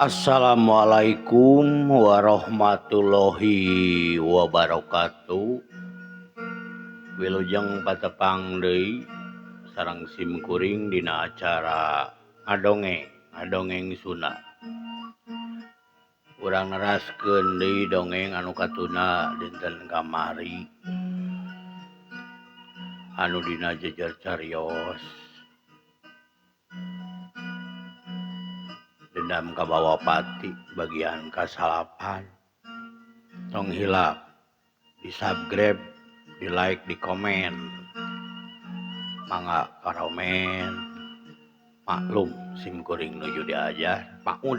Assalamualaikum warahmatullahi wabarakatuh. Wilujeng patepang deui sareng sim kuring dina acara ngadongeng, ngadongeng Sunda. Urang neraskeun deui dongeng anu katuna dinten kamari anu dina jejer carios. Dendam kabawa pati bagian kasalapan. Tong hilap di subscribe, di like, di komen. Mangga karomen. Maklum sim kuring nuju diajar paud.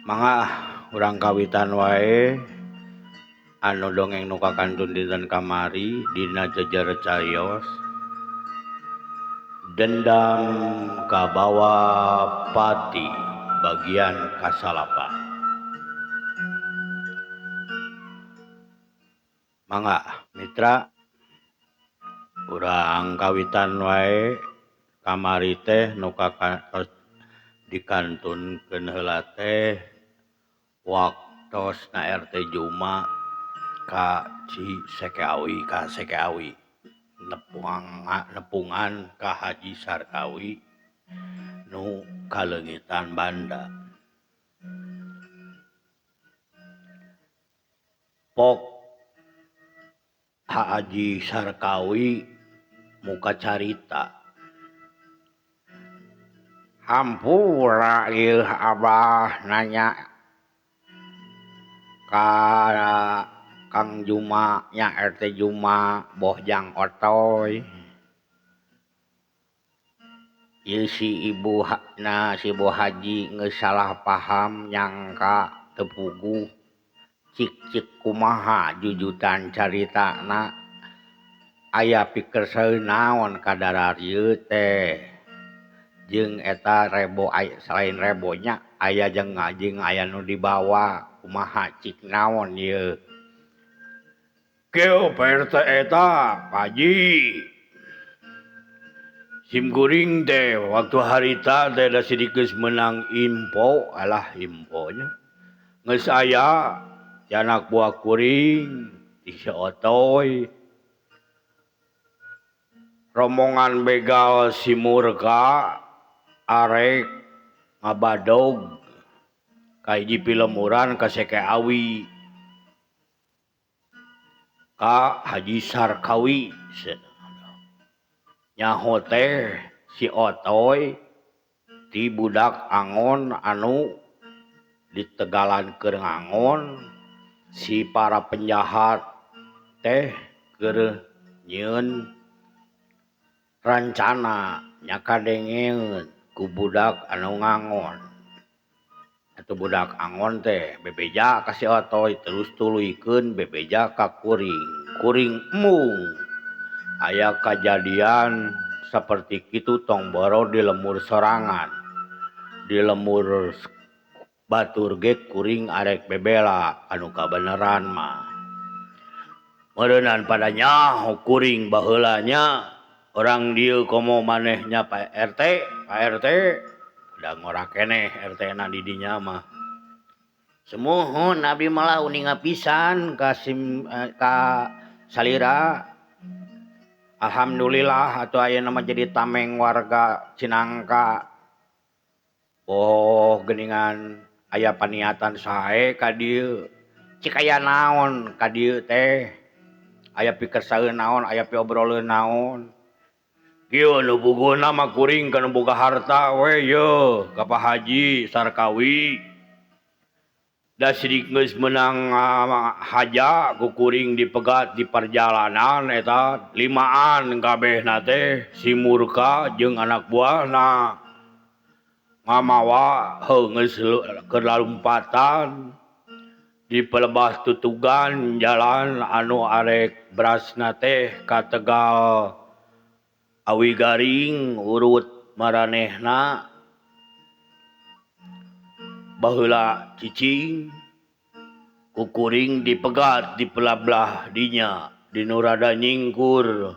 Mangga urang kawitan wae anu dongeng nu kakantun dinten kamari dina jejer carios. Dendam kabawa pati bagian kasalapan. Mangga mitra urang kawitan wae kamari teh nu kakantos dikantunkeun heula teh waktosna RT Juma ka Ci Sekeawi ka Sekeawi. Nepungan ka Haji Sarkawi nu kaleungitan banda. Pok Haji Sarkawi muka carita. Hampura ieu abah nanya ka Kang Juma nya RT Juma bohjang otoy. Ieu si ibu na si Bu Haji geus salah paham nyangka teu puguh. Cik-cik kumaha jujutan caritana aya pikerseueun naon ka dararieu teh. Jeung eta rebo selain rebonya aya jeung aya nu dibawa kumaha cik naon ieu. Kieu Pak RT eta Pak Haji. Sim kuring teh waktu harita teh da sidik geus meunang info, alah infonya. Geus aya ti anak buah kuring ti si Otoy. Rombongan begal si Murka arek ngabadog ka hiji pilemuran ka Sekeawi. Ka Haji Sarkawi nyaho teh si Otoy ti budak angon anu di Tegalan keur ngangon si para penjahat teh keur nyieun rancana nya kadengeun ku budak anu ngangon. Atuh budak angon teh bebeja ka si Otoy terus tuluykeun bebeja ka kuring. Kuring embung aya kajadian saperti kitu tong boro di lemur sorangan. Di lemur batur ge kuring arek bebela anu kabeneran mah. Meureunan pada nyaho kuring baheula nya orang dieu komo manehnya Pak RT, Pak RT udah ngora keneh RT na di dinya mah. Sumuhun abdi malah uninga pisan ka sim ka salira. Alhamdulillah atuh ayeuna mah jadi tameng warga Cinangka. Oh geuningan aya paniatan sae ka dieu. Cik aya naon ka dieu teh? Aya pikerseueun naon, aya piobroleun naon? Kieu nu puguhna mah kuring kana boga harta we yeuh ka Pak Haji Sarkawi. Da sidik geus meunang haja ku kuring dipegat di perjalanan eta limaan kabehna teh si Murka jeung anak buahna. Ngamawa heuh geus keur lalumpatan di pelebah tutugan jalan anu arek berasna teh ka Tegal Awi garing urut maranehna baheula cicing ku kuring dipegat di pelablah dinya dinu rada nyingkur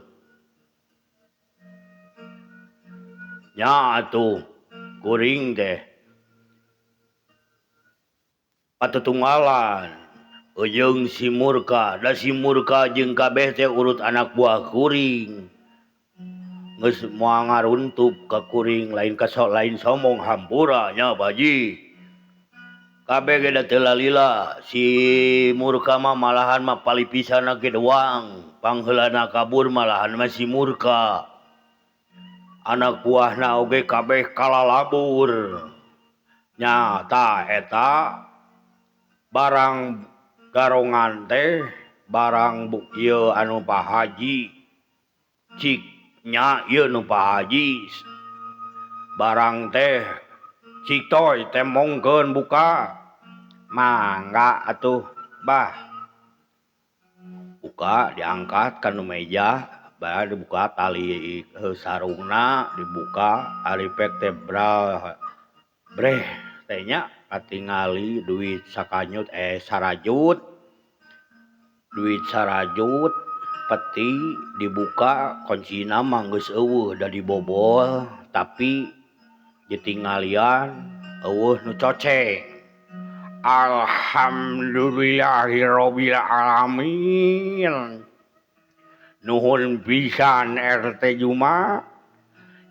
nya atuh kuring teh Patutunggalan jeung si Murka da si Murka jeung kabeh teh urut anak buah kuring. Geus moal ngaruntup ka kuring lain ka lain somong hampura nya Pak Haji. Kabeh ge da teu lalila si Murka mah malahan mah palipisanna ge doang pangheulana kabur malahan mah si Murka. Anak buahna oge kabeh kalalabur. Nya tah eta barang garongan teh barang ieu anu Pak Haji cik nya ieu nu Pak Haji barang teh cik toy temongkeun buka mangga atuh bah buka diangkat kana meja bah dibuka tali sarungna dibuka ari pek teh breh teh nya katingali duit sakanyut sarajut duit sarajut peti dibuka kuncina mah geus eueuh da dibobol tapi ditinggalian eueuh nu coceng. Alhamdulillahirabbil alamin. Nuhun pisan RT Juma.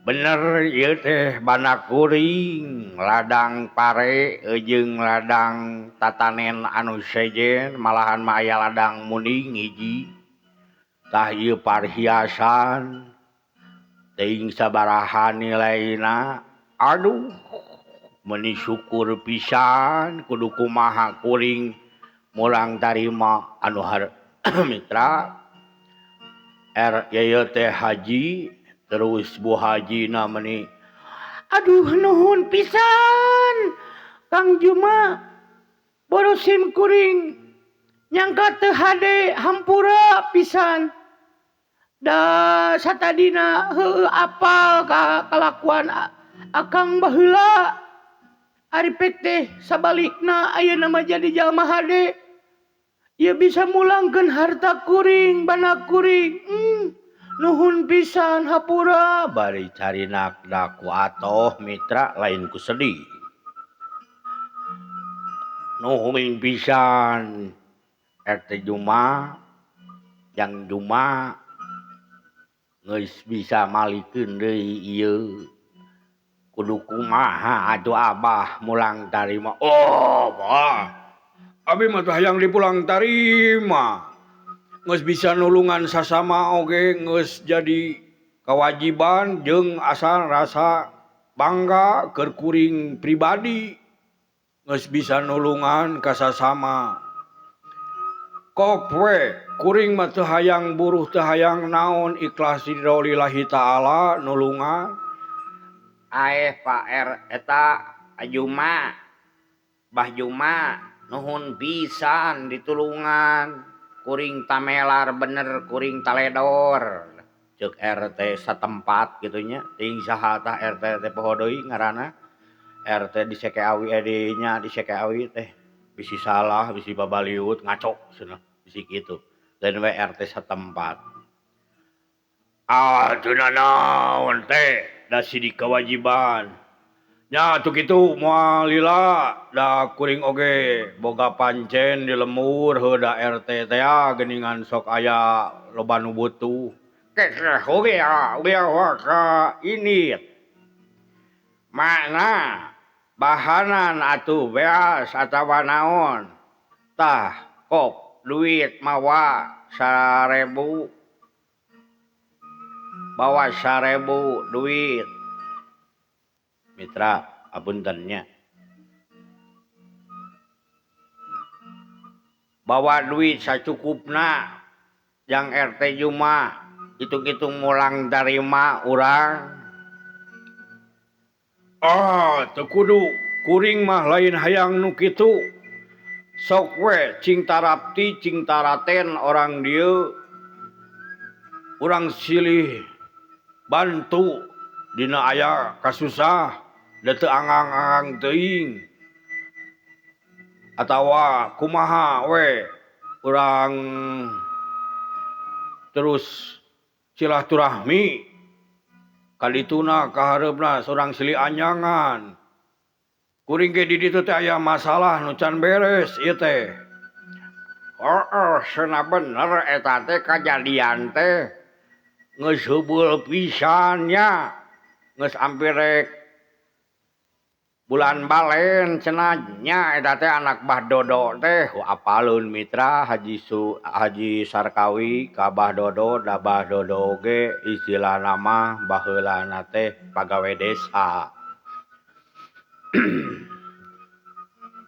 Bener ieu teh bana kuring ladang pare jeung ladang tatanen anu sejen malahan mah aya ladang muning hiji. Tah ieu parhiasan teuing sabaraha nilaina. Aduh meuni syukur pisan kudu kumaha kuring mulang tarima anu mitra R ieu teh haji terus Bu Haji na meni aduh nuhun pisan Kang Juma borosim kuring nyangka teu hade hampura pisan da satadina heueuh apal ka kalakuan akang baheula ari pek teh sabalikna ayeuna mah jadi jalma hade ieu bisa mulangkeun harta kuring bana kuring. Nuhun pisan hapura bari carinak da ku atoh mitra lain ku sedih. Nuhun pisan RT Juma yang Juma geus bisa malikeun deui ieu kudu kumaha atuh abah mulang tarima. Oh bah abi mah teh hayang dipulang tarima. Geus bisa nulungan sasama oge geus jadi kewajiban jeung asal rasa bangga keur kuring pribadi geus bisa nulungan ka sasama. Kop we kuring mah teu hayang buruh teu hayang naon ikhlas ridho lillahi ta'ala nulungan. Aeh Pak R eta Juma Bah Juma nuhun pisan ditulungan. Kuring tamelar bener kuring taledor ceuk RT satempat kitu nya teuing saha tah RT teh poho deui ngaranna RT di Sekeawi di nya di Sekeawi teh bisi salah bisi babaliut ngaco cenah bisi kitu lain we RT satempat. Ah teu nanaon teh da sidik kewajiban nya atuh kitu moal lila da kuring oge boga pancen di lembur heuh da RT teh geuningan sok aya loba nu butuh. Ini makna bahanan atuh beas atawa naon tah kop duit mawa 1000 bawa 1000 duit mitra apuntennya bawa duit sacukupna yang RT Juma hitung-hitung mulang tarima urang. Ah teu kudu kuring mah lain hayang nu kitu sok we cing tarapti cing taraten orang dieu urang silih bantu dina aya kasusah da teu angang-angang teuing atawa kumaha we urang terus silaturahmi kadituna kahareupna sorang silih anyangan. Kuring ge di ditu teh aya masalah nu can beres ieu teh. Heeh, cenah bener eta teh kajadian teh. Geus heubeul pisan nya. Geus ampir rek bulan balen cenah nya eta teh anak Bah Dodo teh. Apaleun mitra Haji Su Haji Sarkawi ka Bah Dodo da Bah Dodo ge istilahna mah baheulana teh pagawe desa.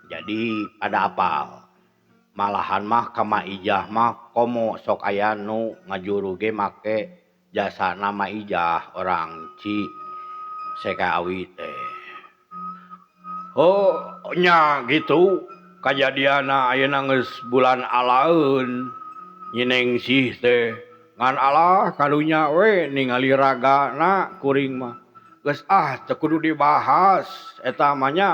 Jadi pada apal. Malahan mah ka Ma Ijah mah komo sok aya nu ngajuru ge make jasana Ma Ijah orang Ci Sekawi teh. Oh nya gitu kajadianna ayeuna geus bulan alaeun nyinengsih teh ngan alah karunya we ningali ragana kuring mah. Geus ah teu kudu dibahas eta mah nya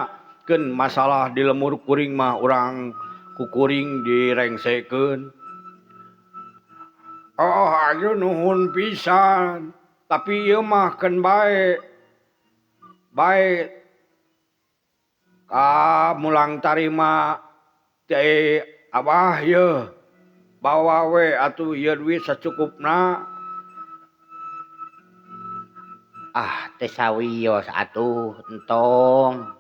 keun masalah di lemur kuring mah urang ku kuring direngsekeun. Oh ayu nuhun pisan tapi ieu mah keun bae. Bae ka mulang tarima teh abah yeuh bawa we atuh ieu duit sacukupna. Ah teh sawios atuh entong.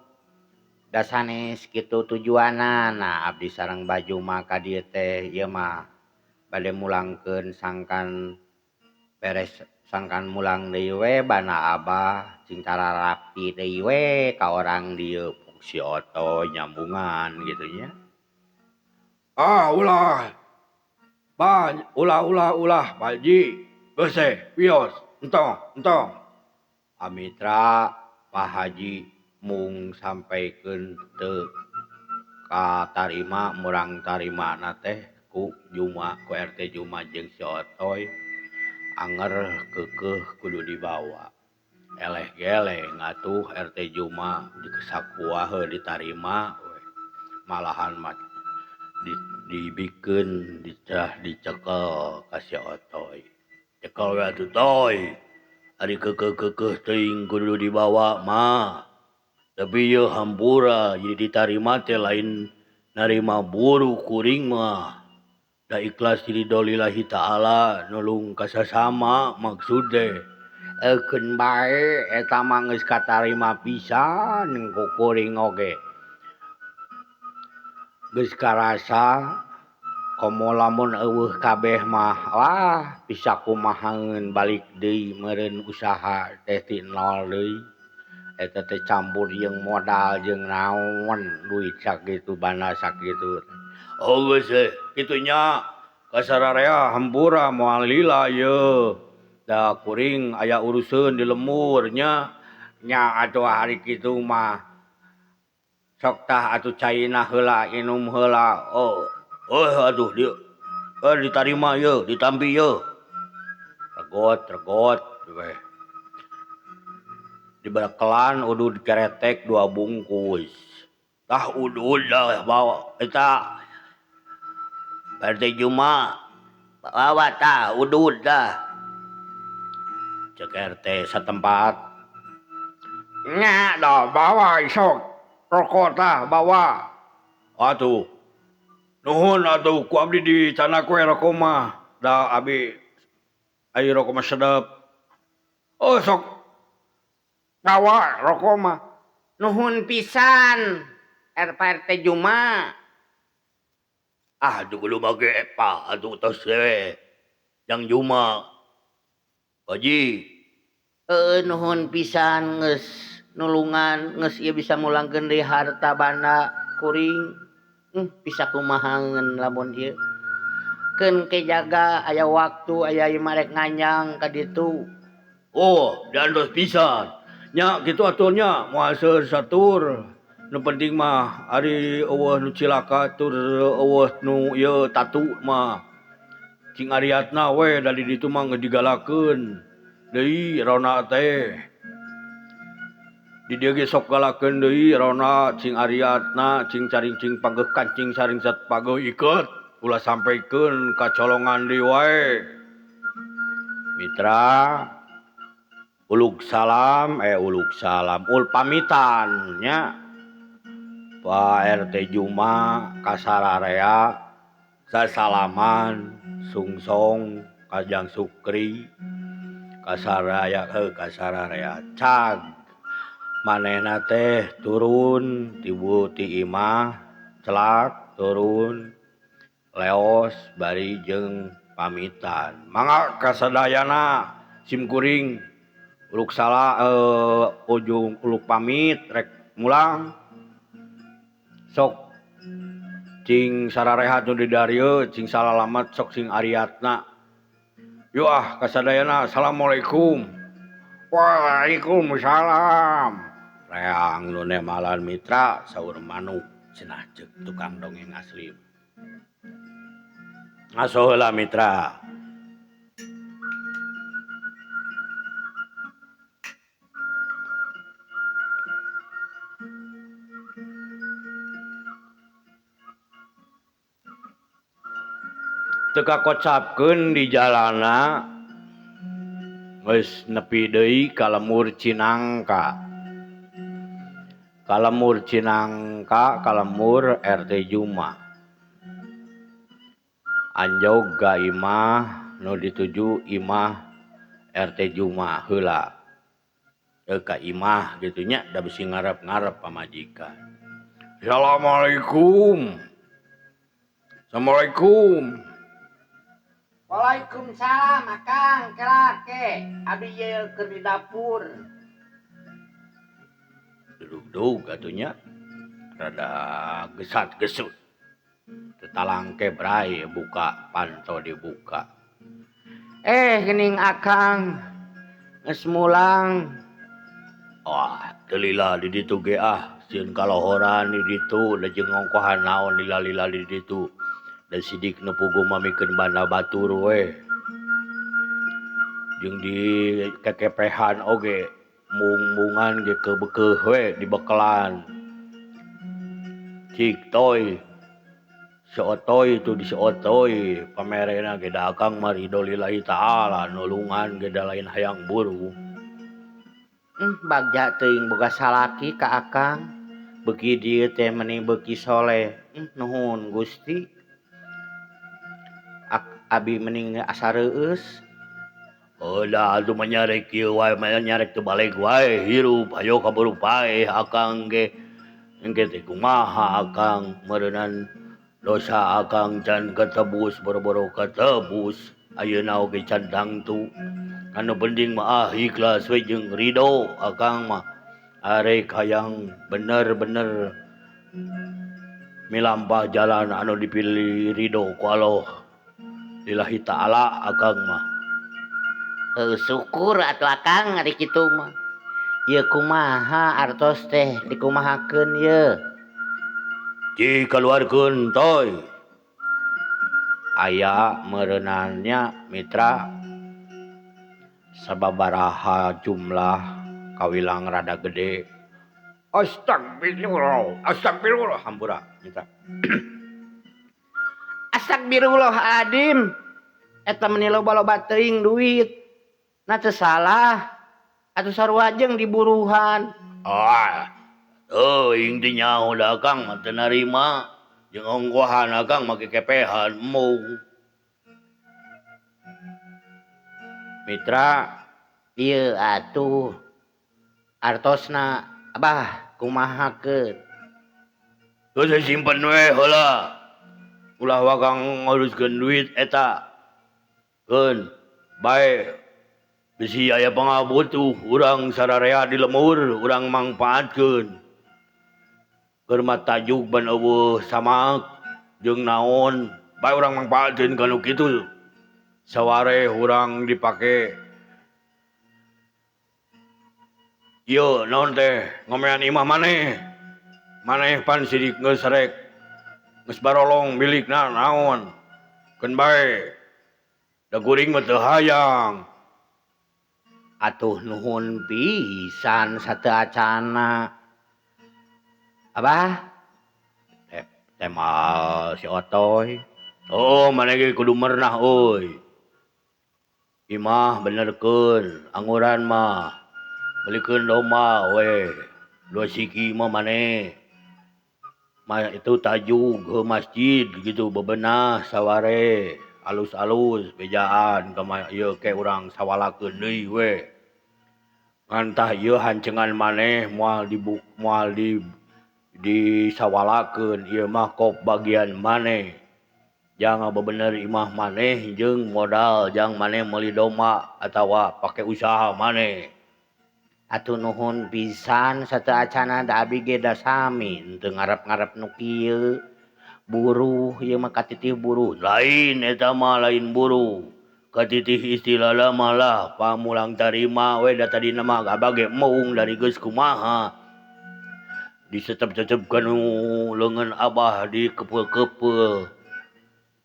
Da sanes kitu tujuanana abdi sareng baju mah ka dieu teh ieu mah bade mulangkeun sangkan beres sangkan mulang deui we bana abah cing tararapi deui we ka orang dieu si Oto nyambungan gitu nya. Ah ulah. Bah ulah ulah ulah Pak Haji. Geus teh wios entong entong. Amitra Pak Haji mung sampaikeun teu katarima murang tarimana teh ku Juma ku RT Juma jeung si Otoy anger keukeuh kudu dibawa. Eleh geleng atuh RT Juma dikesakuah heuh ditarima we. Malahan mah dibikeun dicah dicekel ka si Otoy. Cekel we atuh Toy. Ari keukeuh-keukeuh teuing kudu dibawa mah. Tapi ieu hampura jadi ditarima teh lain narima buruh kuring mah. Da ikhlas ridho lillahi ta'ala nulung ka sasama maksud teh. Keun bae eta mah geus katarima pisan ku kuring oge. Geus karasa komo lamun eueuh kabeh mah wah bisa kumahaeun balik deui meureun usaha teh ti nol deui. Eta teh campur jeung modal jeung naon duit sakitu banda sakitu. Oh geus we kitu nya kasararea hampura moal lila yeuh. Da kuring aya uruseun di lembur nya. Nya atuh ari kitu mah sok tah atuh caina heula inum heula. Oh, oh aduh dieu. Ditarima yeuh, ditampi yeuh. Regot regot we. Diberekelan udud keretek 2 bungkus. Tah udud dah bawa eta. RT Juma bawa tah udud dah. Cek RT setempat. Nya dah bawa isok rokok tah bawa. Atuh. Nuhun atuh ku abdi di cana kue rokok mah. Da abi ai rokok mah sedep. Oh sok bawa rokok mah. Nuhun pisan RT Juma. Ah aduh kudu make epa atuh tos we. Jang Juma. Haji. Nuhun pisan geus nulungan geus ieu bisa mulangkeun deui harta banda kuring. Bisa kumahaeun lamun ieu. Keun ke jaga aya waktu aya ieu mah rek nganyang ka ditu. Oh, diantos pisan. Nya kitu atuh nya moal seueur satur. Nu penting mah ari eueuh nu cilaka tur eueuh nu ieu tatu mah. Cing ariatna we da di ditu mah geus digalakeun deui rona teh. Di dieu ge sok galakeun deui rona cing ariatna cing caring cing pageuh kancing saring sat pageuh iket ulah sampaikeun ka colongan deui wae. Mitra uluk salam uluk salam ul pamitan nya. Pak RT Juma kasararea sasalaman sungsong kajang Sukri kasaraya kasararea cag manehna teh turun tibu ti imah celak turun leos bari jeung pamitan mangga kasadayana sim kuring uluk salah ujung uluk pamit rek mulang sok cing sararehat nu di darieu cing salalamat sok sing ariatna yuk ah kasadayana assalamualaikum waalaikumsalam reang nu nemalan mitra saur manuk cenah ceuk tukang dongeng asli ngaso heula mitra. Teu kakocapkeun di jalana geus nepi deui ka lemur Cinangka. Ka lemur Cinangka, ka lemur RT Juma. Anjog ka imah nu dituju imah RT Juma heula. Ka imah kitu nya da bisi ngarep-ngarep pamajikan. Assalamualaikum. Assalamualaikum. Waalaikumsalam akang kelake abdi ieu keur di dapur. Duduk atuh nya rada gesat-gesut. Tetalangke bray buka panto dibuka. Geuning akang geus mulang. Wah, teu lila di ditu ge ah, sieun kalohoran di ditu da jeung ngongkohan naon lila-lila di ditu. Da sidik nu puguh mah mikeun banda batur we. Jeung di kekepehan oge mung-mungan ge keubeukeun we dibekelan. Cik toy si otoy itu di si otoy pamerena ge da akang mah ridho lillahi ta'ala nulungan ge da lain hayang buru. Bagja teuing boga salaki ka akang. Beuki dieu teh meni beuki soleh. Nuhun Gusti. Abi mending asa reueus. Udah atuh mah nyarek kieu wae, mah nyarek teu balik wae hirup hayo kaburu paeh akang ge. Engke teh kumaha akang meureunan dosa akang can ketebus boro-boro ketebus ayeuna oge can tangtu. Anu penting mah ikhlas we jeung ridho akang mah. Arek hayang bener-bener milampah jalan anu dipilih ridho ku Allah. Lillahi ta'ala akang mah. Syukur atuh akang ari kitu mah. Ieu kumaha artos teh dikumahakeun ieu? Cik kaluarkeun toy. Aya meureunannya mitra sababaraha jumlah kawilang rada gede. Astagfirullah, astagfirullah hampura mitra. Astagfirullahaladzim. Eta meni loba-loba teuing duit. Nah teu salah. Atuh sarua jeung diburuhan. Ah, teuing teh nyaho da akang mah teu narima. Jeung onggohan akang mah kekepehan embung. Mitra, ieu atuh artosna abah kumahakeun. Geus simpen we heula. Ulah wakang nguruskeun duit eta. Keun bae bisi aya pangabutuh urang sararea di lemur urang mangpaatkeun. Keur mah tajuk ban eueuh samak jeung naon bae urang mangpaatkeun kana kitu. Saware urang dipake ieu naon teh ngomean imah maneh. Maneh pan sidik geus rek geus barolong milikna naon. Keun bae da kuring mah teu hayang. Atuh nuhun pisan sateu acana. Abah temal si Otoy. Oh, maneh ge kudu merenah euy. Imah benerkeun angguran mah. Belikeun domba we. Dua siki mah maneh. Itu tajuk ke masjid gitu bebenah saware alus-alus bejaan ka ieu ke urang sawalakeun deui we. Ngan tah ieu hancengan maneh moal dibuk moal di disawalakeun ieu mah kop bagian maneh. Jangan bebener imah maneh jeung modal jang maneh meuli domba atawa pake usaha maneh. Atuh nuhun pisan sateuacana da abi ge da sami teu ngarep-ngarep nu kieu. Buruh ieu mah katitih buruh. Lain eta mah lain buruh. Katitih istilahna mah lah pamulang tarima we da tadina mah abah ge embung dari geus kumaha. Disetep-setepkeun nu leungeun abah dikepeul-kepeul.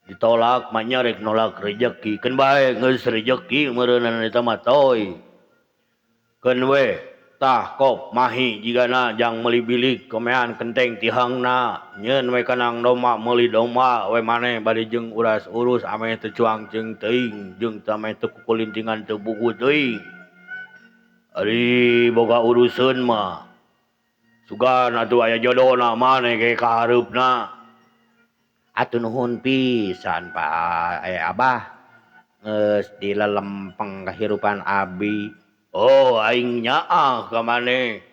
Ditolak mah nya rek nolak rejeki. Keun bae geus rejeki meureunana eta mah toy. Keun we tah kop mahi jigana jang meuli bilik komean kenteng tihangna nyeun we kanang domba meuli domba we maneh bari jeung uras-urus ameh teu cuang jeung teuing jeung ameh teu kukulintingan teu buku teuing. Ari boga uruseun mah sugan atuh aya jodona maneh ge ka hareupna. Atuh nuhun pisan Pak Abah geus dilelempeng kahirupan abi. Oh aing nyaah ka maneh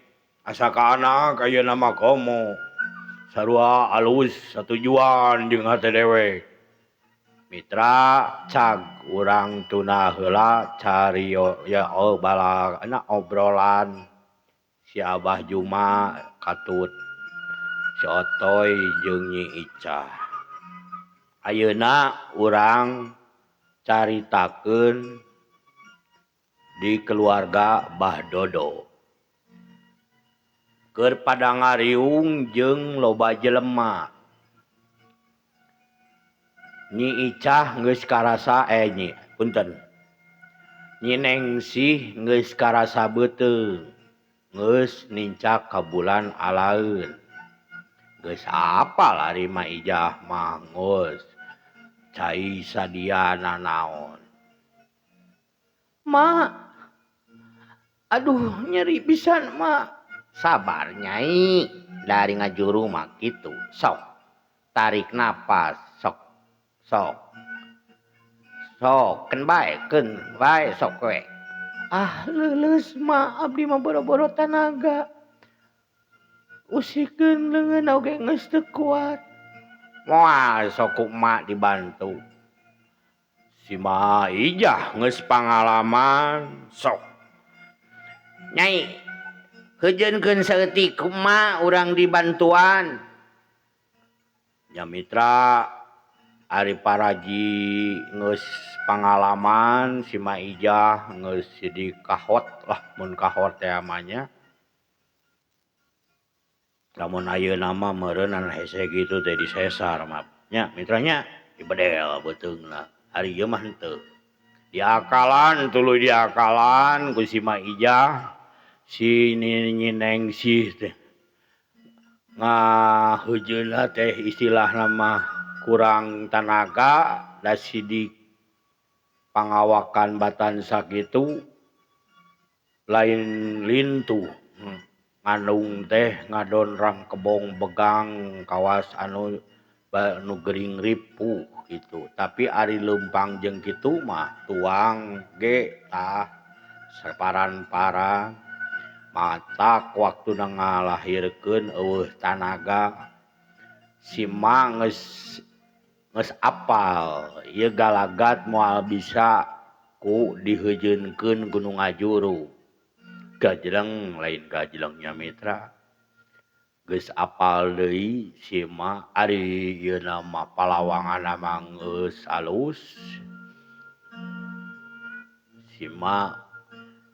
asa ka anak ayeuna mah komo sarua alus satujuan jeung hate dewek. Mitra cag urang tuna heula cario ya bala obrolan si Abah Juma katut si Otoy jeung Nyi Icah. Ayeuna urang caritakeun di keluarga Bah Dodo. Keur pada ngariung jeung loba jelema. Nyi Icah geus karasa nyi punten. Nyi Nengsih geus karasa beuteung. Geus nincak ka bulan alaeun. Geus apal ari Ma Ijah mah geus cai sadiana naon. Ma, aduh nyeri pisan ma. Sabar nyai, dari ngajuru mah kitu. Sok, tarik napas, sok, sok, sok, keun bae sok we. Ah leuleus ma, abdi mah boro-boro tanaga. Usikeun leungeun oge geus teu kuat. Moal sok ku emak dibantu. Si Ma Ijah geus pangalaman sok. Nyai, heujeunkeun saeutik ku emak urang dibantuan. Nya mitra ari paraji geus pangalaman si Ma Ijah geus jadi kahot lah mun kahot teh mah nya. Lamun ayeuna mah meureunana hese kitu teh disesar mah nya mitranya dibedel beuteungna. Ari ieu mah henteu. Diakalan tuluy diakalan ku si Ma Ijah si Nyi Nengsih teh ngaheujeunna teh istilahna mah kurang tanaga da sidik pangawakan batan sakitu lain lintuh ngandung teh ngadonrang kebong begang kawas anu nu gering ripuh gitu. Tapi ari leumpang jeung kitu mah tuang ge tah saparan-paran matak waktuna ngalahirkeun eueuh tanaga si Ma geus apal ieu galagat moal bisa ku diheujeunkeun ku nu ngajuru. Gajleng lain gajlengnya mitra. Geus apal deui si Ma ari ieu mah palawanganna mah geus alus. Si Ma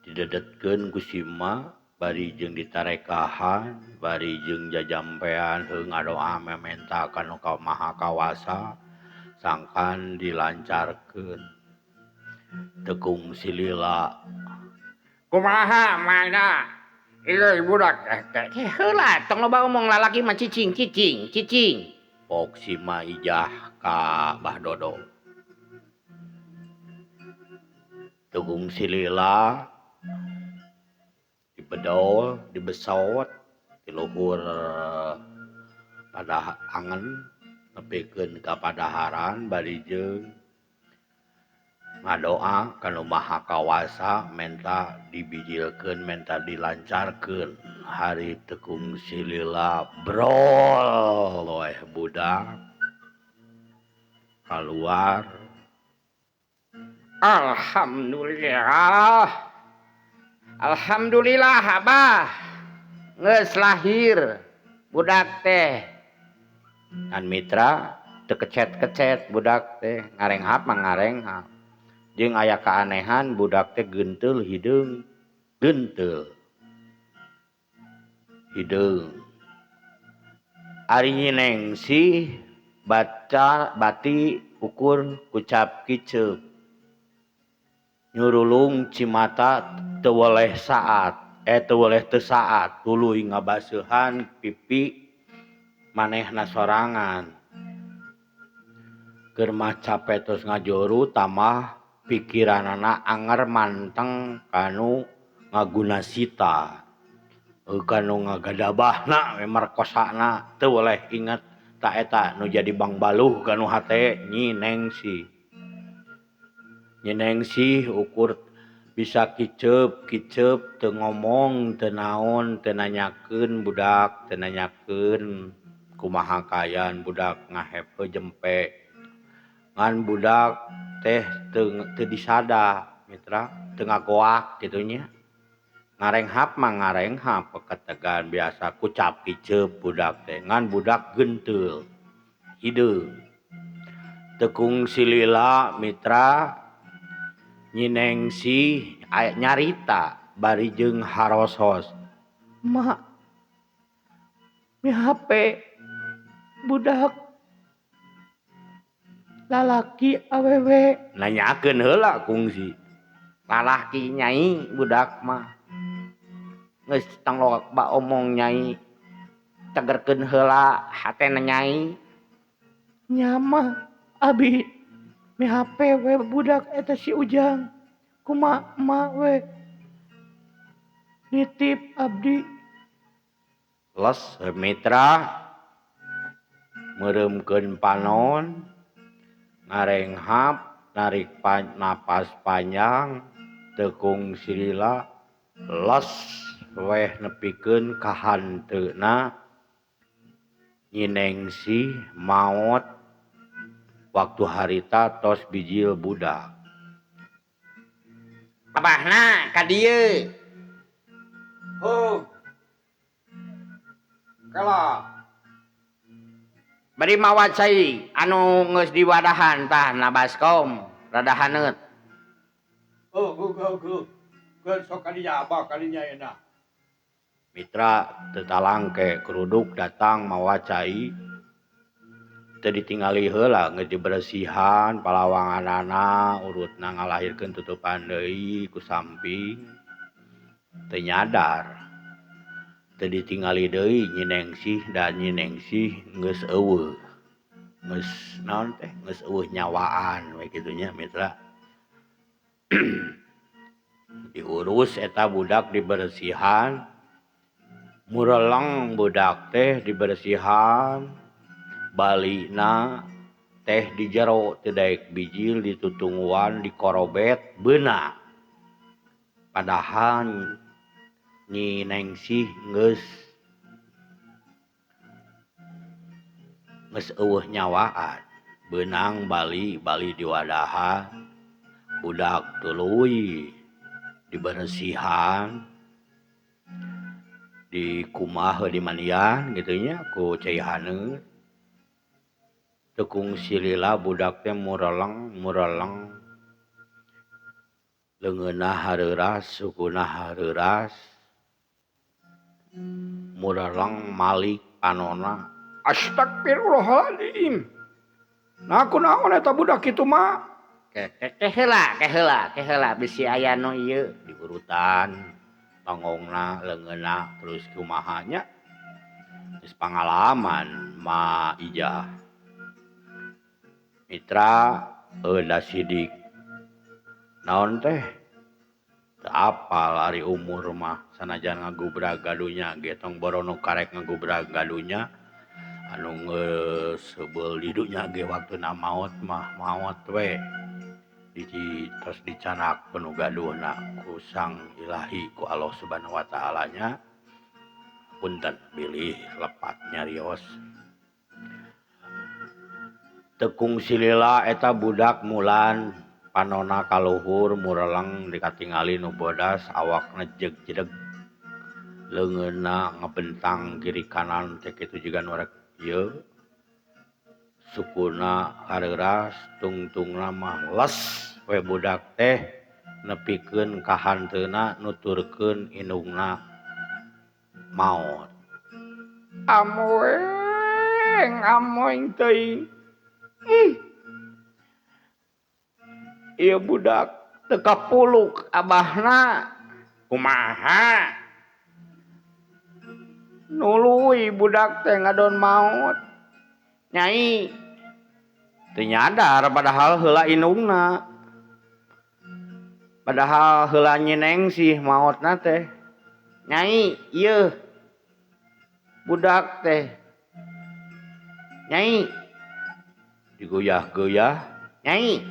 didedetkeun ku si Ma bari jeung ditarekahan, bari jeung jajampean heuh ngadoa mementa ka nu Maha Kawasa sangkan dilancarkeun. Tekung silila. Kumaha mana? Ieu budak teh heula tong loba omong lalaki mah cicing cicing cicing. Pok si Ma Ijah ka Bah Dodo. Tekung silila dibedol, dibesot, di luhur Pada angen nepikeun ka padaharan bari jeung ngadoa ka Nu Maha Kawasa menta dibijilkeun menta dilancarkeun hari teu kungsi lila brol weh budak kaluar. Alhamdulillah. Alhamdulillah Abah geus lahir budak teh. Kan mitra teu kecet-kecet budak teh ngarenghap mah ngarenghap. Jeung aya keanehan budak teh geunteul hideung geunteul hideung. Ari Nyi Nengsih baca bati ukur kucap kiceup nyurulung cimata teu weleh saat teu weleh teu saat tuluy ngabaseuhan pipi manehna sorangan. Keur mah cape tos ngajoru tambah pikiranana anger manteng kanu ngagunasita kanu ngagadabahna we merkosana teu weleh inget ta eta nu jadi bangbaluh kanu hate Nyi Nengsih. Nyi Nengsih ukur bisa kiceup-kiceup teu ngomong teu naon teu nanyakeun budak teu nanyakeun kumaha kaayaan budak ngahepe jempe ngan budak teh teu disada mitra teu ngagoak kitu nya. Ngarenghap mah ngarenghap peketegan biasa kucap kiceup budak teh ngan budak geunteul hideung. Teu kungsi lila mitra Nyi Nengsih aya nyarita bari jeung harosos. Mak mi hape budak lalaki awewe. Nanyakeun heula kungsi. Lalaki nyai budak mah. Geus tong loba omong nyai. Tegerkeun heula hatena nyai. Nya mah abi mi hape we budak eta si Ujang. Kumaha emak we nitip abdi. Les mitra meureumkeun panon ngarenghap narik napas panjang teu kungsi lila les weh nepikeun ka hanteuna Nyi Nengsih maot waktu harita tos bijil budak. Abahna ka dieu. Heuh. Kela. Bari mawa cai anu geus diwadahan tah na baskom rada haneut. Heuh, heuh, heuh, heuh. Geus sok kadinya abah kadinya enak. Mitra teu talangke keruduk datang mawa cai. Teu ditingali heula geus diberesihan palawanganana urutna ngalahirkeun tutupan deui ku samping. Teu nyadar. Teu ditingali deui Nyi Nengsih da Nyi Nengsih geus eueuh. Geus naon teh geus eueuh nyawaan we kitu nya mitra. Diurus eta budak diberesihan. Mureleng budak teh diberesihan. Balina teh di jero teu daek bijil ditutungguan dikorobet beuna. Padahal Nyi Nengsih geus eueuh nyawaan. Beunang bali bali diwadahan budak tuluy diberesihan dikumaha dimandian kitu nya ku cai haneut. Teu kungsi lila budak teh mureleng mureleng leungeunna hareuras sukuna hareuras mureleng malik panona. Astagfirullahaladzim. Nah kunaon eta budak kitu mah? Keheula keheula keheula bisi aya nu ieu diurutan pangongna leungeunna terus kumaha nya. Geus pangalaman Ma Ijah. Mitra da sidik naon teh teu apal ari umur mah sanajan ngagubrag gadunya ge tong borono karek ngagubrag gadunya Anu geus heubeul di dunya ge waktuna maot mah maot we. Di tos dicanak penuh gaduhna ku Sang Ilahi ku Allah Subhanahu wa taala nya. Punten bilih lepat nyarios. Tekung silila eta budak mulan panona kaluhur mureleng dikatingali nu bodas awakna jeg-jedeg leungeunna ngabentang kiri kanan teh kitu jiga nu rek ieu sukuna kareuras tungtungna mah les we budak teh nepikeun ka hanteuna nuturkeun indungna maot. Amoeng amoeng teuing. Ieu budak teu kapuluk abahna. Kumaha? Nului budak teh ngadon maot. Nyai teu nyadar padahal heula indungna. Padahal heula nyeneng sih maotna teh. Nyai ieu budak teh. Nyai digoyah-goyah. Nyai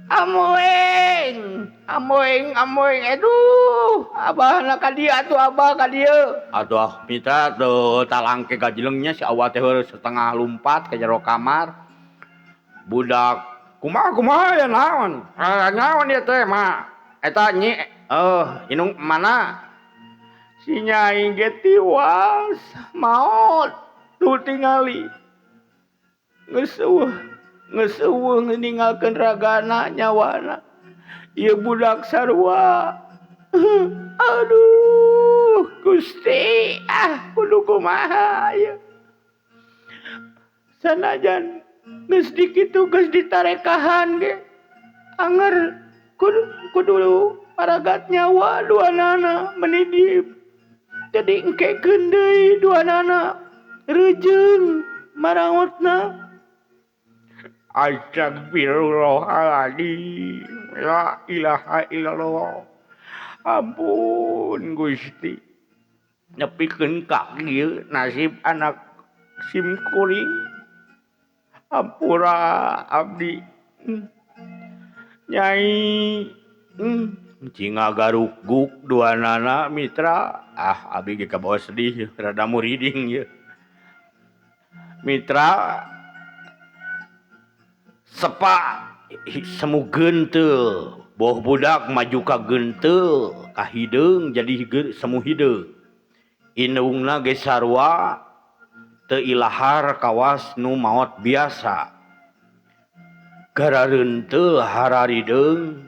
amoeng amoeng amoeng aduh abahna ka dieu atuh abah ka dieu. Atuh mitra teu talangke gajelengnya si awak teh setengah lumpat ke jero kamar. Budak kumaha kumaha ya naon? Naon ieu teh mah? Eta nyi indung mana? Si nyai ge tiwas maot tuh tingali. Geus eueuh geus eueuh ninggalkeun ragana nyawana. Ieu budak sarua. Aduh Gusti ah kudu kumaha ieu. Sanajan geus dikitu geus ditarekahan ge anger kudu paragat nyawa duanana menidip. Jadi engkekeun deui duanana reujeung maraotna. Astagfirullahaladzim, la ilaha illallah. Ampun Gusti. Nepikeun ka ieu nasib anak sim kuring. Ampura abdi. Nyai cinga garuk-guk duanana mitra. Ah abdi ge kabawa sedih rada muriding ieu. Mitra sepa semu gentel boh budak maju ka gentel ka hideung jadi semu hideung. Indungna ge sarua teu ilahar kawas nu maot biasa. Garareunteul hararideung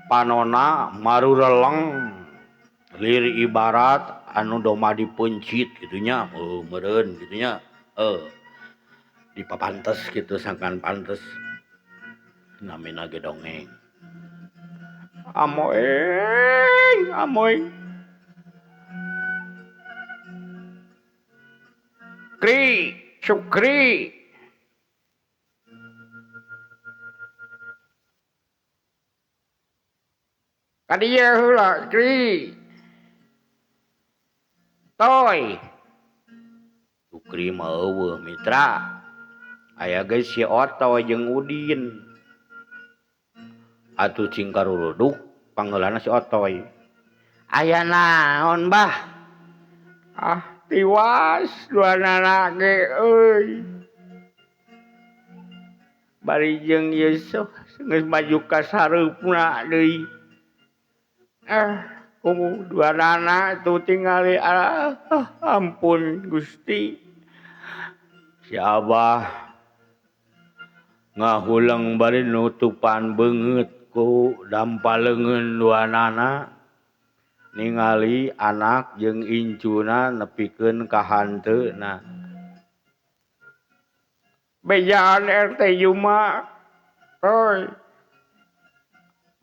panona marureleng lir ibarat anu doma dipencit kitu nya meureun kitu nya dipapantes kitu sangkan pantes namina ge dongeng. Amoeng amoeng Kri Sukri kadieu heula Kri Toy Sukri mah eueuh mitra. Aya ge si Otoy jeung Udin. Atuh cing karuruduk pangheulana si Otoy. Aya naon bah? Ah tiwas duanana ge euy. Bari jeung Yusuf geus maju ka sareupna deui. Kumu duanana tuh tingali ah, ampun Gusti. Si Abah ngahuleng bari nutupan beungeut ku dampa leungeun duanana ningali anak jeung incuna nepikeun ka hanteuna. Bejaan RT Juma euy.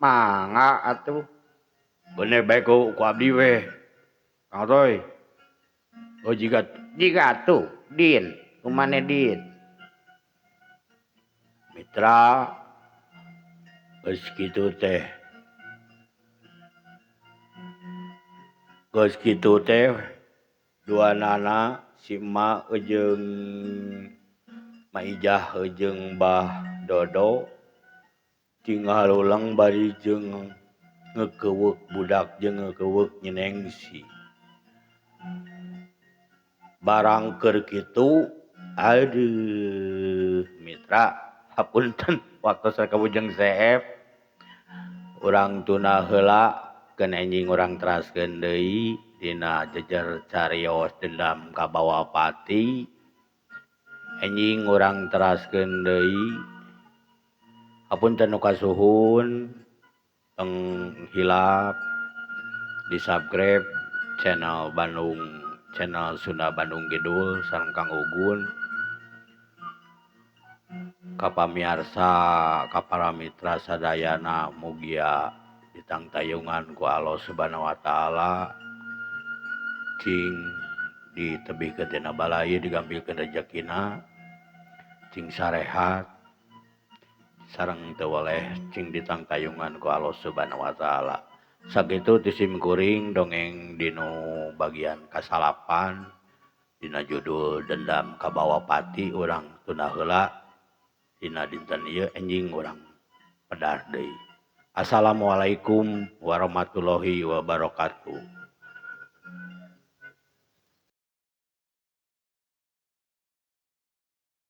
Mangga atuh. Bener bae ku abdi we. Kang Otoy. Oh jiga atuh Din, kumane Din? Mitra geus kitu teh. Geus kitu teh Duanana si emak jeung Maijah jeung Bah Dodo tinggal ulang bari jeung ngekewek budak jeung ngekewek nyenengsi barang keur kitu. Aduh mitra, hapunten waktu saya kabujeng CF, urang tuna heula keun enjing urang teraskeun deui dina jejer carios Dendam Kabawa Pati. Enjing urang teraskeun deui. Hapunten nu kasuhun, tong hilap di subscribe channel Bandung, channel Sunda Bandung Kidul sareng Kang Ugun. Ka pamiarsa, ka para mitra sadayana, mugia ditangtayungan ku Allah Subhanahu wa taala, cing ditebihkeun tina balai, digampilkeun rejekina, cing sarehat sareng teu weleh, cing ditangtayungan ku Allah Subhanahu wa taala. Sakitu ti sim kuring dongeng dinu bagian kasalapan dina judul Dendam Kabawa Pati. Urang tunda heula dina dinten ieu, enjing urang pedar deui. Assalamualaikum warahmatullahi wabarakatuh.